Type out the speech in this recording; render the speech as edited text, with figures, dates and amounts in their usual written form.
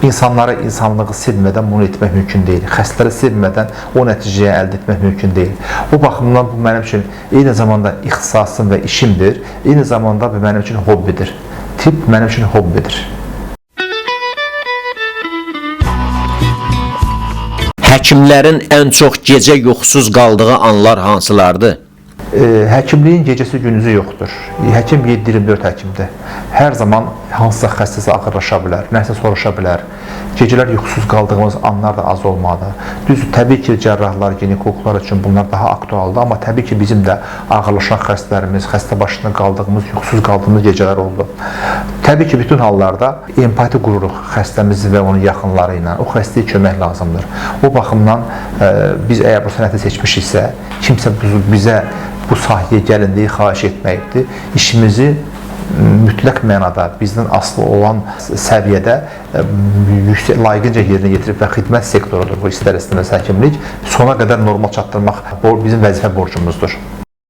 İnsanlara insanlığı sevmədən bunu etmək mümkün deyil. Xəstələri sevmədən o nəticəyi əldə etmək mümkün deyil. O baxımdan bu mənim üçün eyni zamanda ixtisasım və işimdir, eyni zamanda bu mənim üçün hobbidir. Tibb mənim üçün hobbidir. Həkimlərin ən çox gecə yuxusuz qaldığı anlar hansılardır? Həkimliyin gecəsi gündüzü yoxdur. Həkim 7/24 həkimdir. Hər zaman hansısa xəstəsi ağırlaşa bilər, nəsə soruşa bilər. Gecələr yuxusuz qaldığımız anlar da az olmadı. Düzdür, təbii ki, cərrahlar, ginekoloqlar üçün bunlar daha aktualdır, amma təbii ki, bizim də ağırlaşan xəstələrimiz, xəstə başında qaldığımız, yuxusuz qaldığımız gecələr oldu. Təbii ki, bütün hallarda empati qururuq xəstəmiz və onun yaxınları ilə. O xəstəyə kömək lazımdır. O baxımdan biz əgər bu sənəti seçmişiksə, kimsə bizə bu sahəyə gəlin deyə xahiş etməyibdir. İşimizi mütləq mənada bizdən asılı olan səviyyədə yüksək, layiqincə yerinə yetirib və xidmət sektorudur bu istər-istəməz həkimlik. Sona qədər normal çatdırmaq bizim vəzifə borcumuzdur.